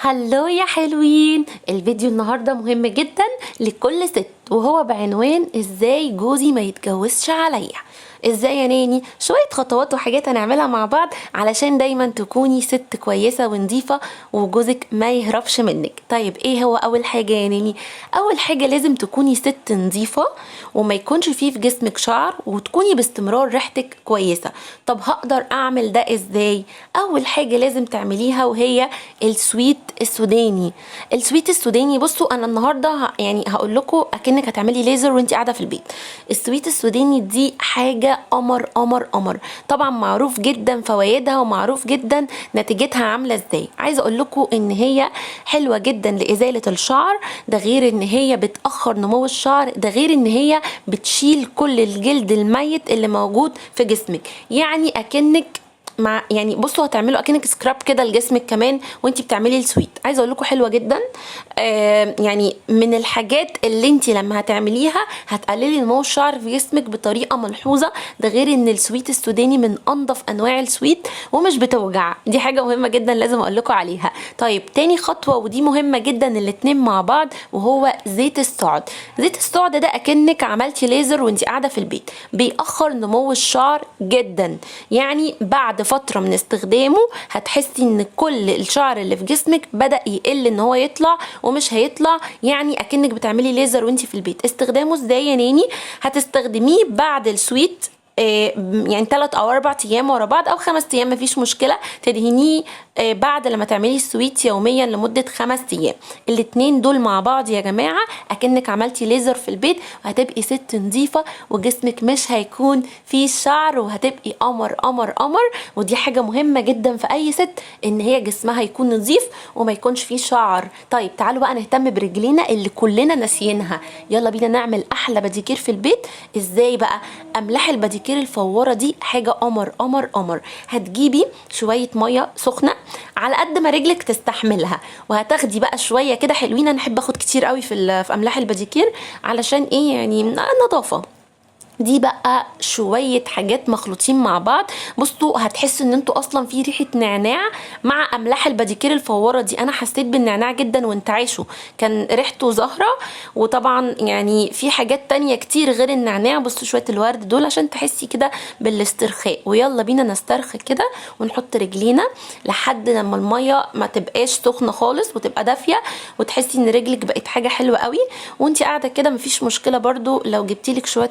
Hello يا حلوين. الفيديو النهارده مهم جدا لكل ست، وهو بعنوان ازاي جوزي ما يتجوزش عليا. ازاي يا ناني؟ شوية خطوات وحاجات هنعملها مع بعض علشان دايما تكوني ست كويسة ونظيفة وجوزك ما يهربش منك. طيب ايه هو اول حاجة يا ناني؟ اول حاجة لازم تكوني ست نظيفة وما يكونش فيه في جسمك شعر، وتكوني باستمرار ريحتك كويسة. طب هقدر اعمل ده ازاي؟ اول حاجة لازم تعمليها وهي السويت السوداني. السويت السوداني، بصوا انا النهارده يعني هقول لكم اكنك هتعملي ليزر وانت قاعدة في البيت. السويت السوداني دي حاجة قمر قمر قمر، طبعا معروف جدا فوائدها ومعروف جدا نتيجتها عامله ازاي. عايزه اقول لكم ان هي حلوة جدا لازالة الشعر، ده غير ان هي بتاخر نمو الشعر، ده غير ان هي بتشيل كل الجلد الميت اللي موجود في جسمك. يعني اكنك مع يعني بصوا هتعملوا اكنك scrub كده لجسمك كمان وانتي بتعملي السويت. عايزه اقول لكم حلوة جدا، يعني من الحاجات اللي انتي لما هتعمليها هتقللي نمو الشعر في جسمك بطريقة ملحوظة. ده غير ان السويت السوداني من انضف انواع السويت ومش بتوجع، دي حاجة مهمة جدا لازم اقول لكم عليها. طيب تاني خطوة ودي مهمة جدا الاتنين مع بعض، وهو زيت السعد. زيت السعد ده اكنك عملتي ليزر وانتي قاعدة في البيت، بيأخر نمو الشعر جدا. يعني بعد فترة من استخدامه هتحسي ان كل الشعر اللي في جسمك بدأ يقل ان هو يطلع ومش هيطلع، يعني اكنك بتعملي ليزر وانتي في البيت. استخدامه ازاي يا ناني؟ هتستخدميه بعد السويت، يعني 3 او 4 ايام ورا بعض او 5 ايام مفيش مشكلة. تدهنيه بعد لما تعملي السويت يوميا لمدة 5 ايام. الاتنين دول مع بعض يا جماعة اكنك عملتي ليزر في البيت، وهتبقي ست نظيفة وجسمك مش هيكون فيه شعر، وهتبقي قمر قمر قمر. ودي حاجة مهمة جدا في اي ست، ان هي جسمها يكون نظيف وما يكونش فيه شعر. طيب تعالوا بقى نهتم برجلينا اللي كلنا ناسيينها. يلا بينا نعمل احلى باديكير في البيت. ازاي بقى؟ املاح الباديكير الفواره دي حاجة قمر قمر قمر. هتجيبي شوية مية سخنة على قد ما رجلك تستحملها، وهتاخدي بقى شوية كده حلوين. انا احب اخد كتير قوي في املاح الباديكير علشان ايه؟ يعني نظافة. دي بقى شوية حاجات مخلوطين مع بعض. بصوا هتحسوا ان انتوا اصلا في ريحه نعناع مع املاح الباديكير الفواره دي. انا حسيت بالنعناع جدا وانتعاشه، كان ريحته زهره. وطبعا يعني في حاجات تانية كتير غير النعناع. بصوا شوية الورد دول عشان تحسي كده بالاسترخاء. ويلا بينا نسترخي كده ونحط رجلينا لحد لما المية ما تبقاش سخنة خالص وتبقى دافيه، وتحسي ان رجلك بقت حاجة حلوة قوي وانتي قاعدة كده. مفيش مشكلة برضو لو جبتيلك شوية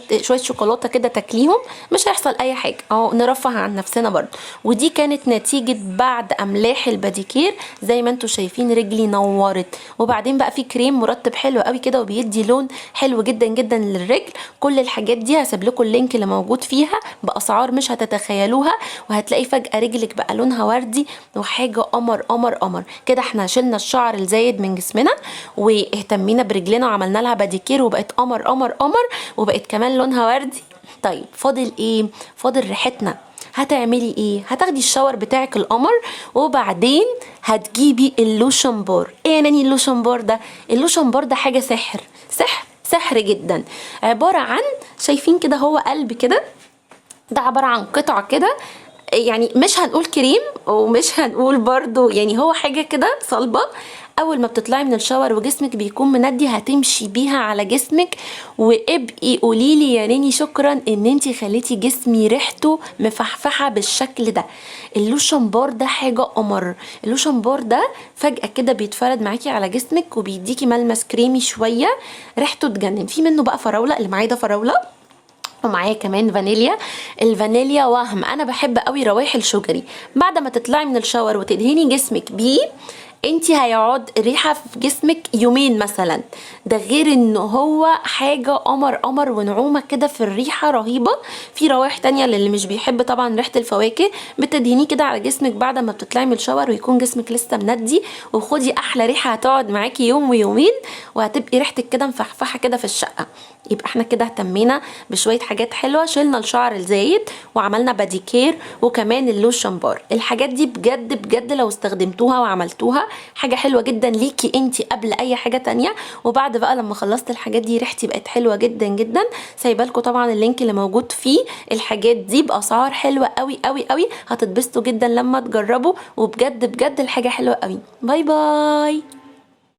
شوكولاتة كده تاكليهم، مش هيحصل اي حاجة، اهو نرفه عن نفسنا برضو. ودي كانت نتيجة بعد املاح الباديكير. زي ما انتم شايفين رجلي نورت. وبعدين بقى في كريم مرطب حلو قوي كده وبيدي لون حلو جدا جدا للرجل. كل الحاجات دي هسيب لكم ال link اللي موجود فيها باسعار مش هتتخيلوها، وهتلاقي فجاة رجلك بقى لونها وردي وحاجه قمر قمر قمر كده. احنا شلنا الشعر الزايد من جسمنا واهتمينا برجلنا وعملنا لها باديكير وبقت قمر قمر قمر، وبقت كمان لونها وردي. طيب فاضل ايه؟ فاضل ريحتنا. هتعملي ايه؟ هتاخدي ال shower بتاعك القمر، وبعدين هتجيبي ال lotion bar. ايه يا ناني ال lotion bar ده؟ ال lotion bar ده حاجة سحر سحر سحر جدا. عبارة عن شايفين كده هو قلب كده، ده عبارة عن قطع كده، يعني مش هنقول كريم ومش هنقول برضو، يعني هو حاجة كده صلبه. اول ما بتطلعي من ال shower وجسمك بيكون مندي هتمشي بيها على جسمك، وابقي قوليلي يا ناني شكرا ان انتي خليتي جسمي ريحته مفحفحه بالشكل ده. ال lotion bar ده حاجة قمر. ال lotion bar ده فجاة كده بيتفرد معاكي على جسمك وبيديكي ملمس كريمي شوية، ريحته تجنن. في منه بقى فراوله، اللي معايا ده فراوله، ومعايا كمان فانيليا. الفانيليا وهم، انا بحب قوي روايح ال sugary. بعد ما تطلعي من ال shower وتدهني جسمك بيه، انتي هيقعد ريحه في جسمك يومين مثلا. ده غير ان هو حاجة قمر قمر ونعومه كده في الريحة رهيبة. في روايح تانية للي مش بيحب طبعا ريحه الفواكه، بتدهنيه كده على جسمك بعد ما بتطلعي من ال shower ويكون جسمك لسه مندي، وخدي احلى ريحه هتقعد معاكي يوم ويومين، وهتبقي ريحتك كده مفحفحه كده في الشقة. يبقى احنا كده اهتمينا بشوية حاجات حلوة، شلنا الشعر الزايد وعملنا باديكير وكمان ال lotion bar. الحاجات دي بجد بجد لو استخدمتوها وعملتوها حاجة حلوة جدا ليكي انتي قبل اي حاجة تانية. وبعد بقى لما خلصت الحاجات دي ريحتي بقت حلوة جدا جدا. سايبه لكم طبعا ال link اللي موجود فيه الحاجات دي باسعار حلوة قوي قوي قوي، هتتبسطوا جدا لما تجربوا، وبجد بجد الحاجة حلوة قوي. bye bye.